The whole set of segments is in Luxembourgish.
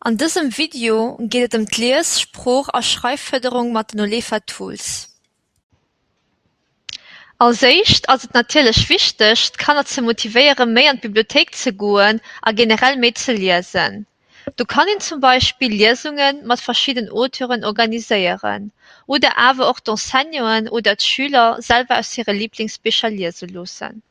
An dësem Video geet et ëm d'Lies-, Sprooch a Schreiffërderung mat den Olefa Tools. Als éischt ass et natierlech wichteg, d'Kanner ze motivéieren, méi an d'Bibliothéik ze goen a generell méi ze liesen. Do kann een zum Beispill Liesunge mat verschidden Auteuren organiséieren oder awer och d'Enseignanten oder d'Schüler selwer aus hire Liblingsbicher liese loossen.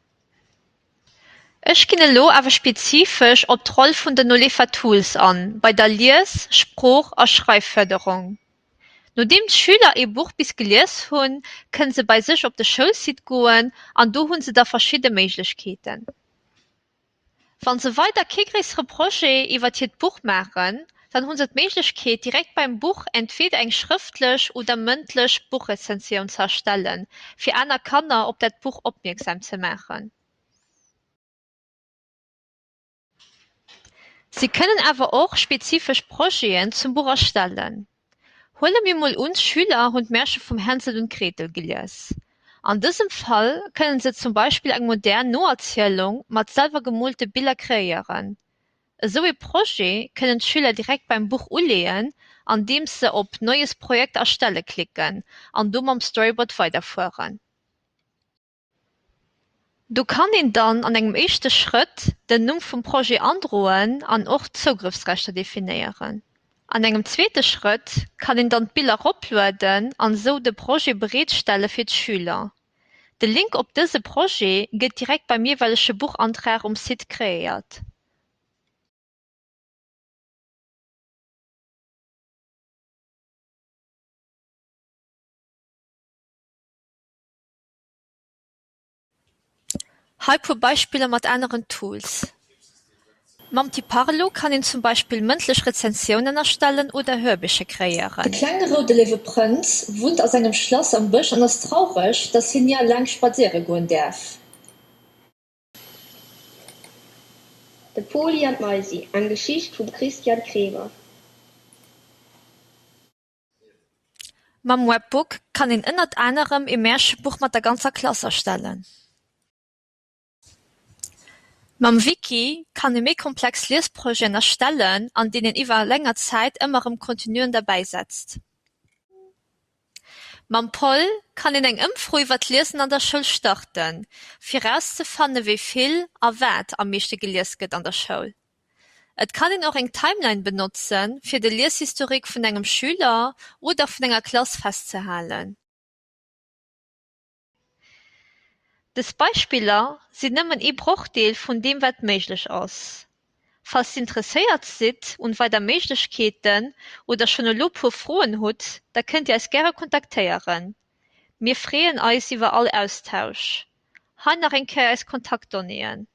Ech ginn elo awer spezifesch op d'Roll vun den Olefa Tools an, bei der Lies-, Sprooch a Schreiffërderung. Nodeem d'Schüler ee Buch bis gelies hunn, kënne se bei sech op de Schoulsite goen an do hu se da verschidde Méiglechkeeten. Wa se weider kee gréissere Projet iwwert hiert Buch maachen, dann hu se d'Méiglechkeet direkt beim Buch entweeder eng schrëftlech oder mëndlech Buchrezensioun ze erstellen, fir aner Kanner op dat Buch opmierksam ze maachen. Si kënnen awer och spezifesch Projeten zum Buch erstellen. Huele mir mol un, d'Schüler hunn d'Märche vum Hänsel und Gretel gelies. An dësem Fall kënnen se zum Beispill eng modern Noerzielung mat selwer gemoolte Biller kreéieren. Esou ee Projet kënnen d'Schüler direkt beim Buch uleeën, andeems se op Neues Projekt erstelle klicken an do mam Storyboard weiderfueren. Do kann een dann an engem éischte Schrëtt den Numm vum Projet androen an och d'Zougrëffsrechter definéieren. An engem zweete Schrëtt kann een dann d'Biller eroplueden an esou de Projet bereetstelle fir d'Schüler. De Link op dëse Projet gëtt direkt beim jeeweilege Buchantrag um Site kreéiert. Hei puer Beispiller mat aneren Tools. Mam Tiparlo kann een zum Beispill mëndlech Rezensiounen erstellen oder Hörbicher De kreéieren. klenge roude léiwe Prënz wunnt a sengem Schlass am Bësch an ass traureg, dass hien ni eleng spadséiere goen däerf. De Poli an d'Maisi, eng Geschicht vum Christian Kremer. Mam Webbook kann een ënnert anerem ee Märchebuch mat der ganzer Klass erstellen. Mam Wiki kann ee méi komplex Liesprojeten erstellen, an deenen een iwwer länger Zäit ëmmer erëm Contenuen derbäisetzt. Mam Poll kann een eng Ëmfro iwwer d'Liesen an der Schoul starten, fir erauszefanne wéi vill a wat am meeschte gelies gëtt an der Schoul. Et kann een och eng Timeline benotzen, fir de Lieshistorique vun engem Schüler oder vun enger Klass festzehalen. Dës Beispiller sinn nëmmen ee Brochdeel vun deem wat méiglech ass. Falls Dir interesséiert sidd un weider Méiglechkeeten oder schonn elo puer Froen hutt, da kënnt Dir eis gäre kontaktéieren. Mir freeën eis iwwer all Austausch. Hei nach eng Kéier eis Kontaktdonnéeën.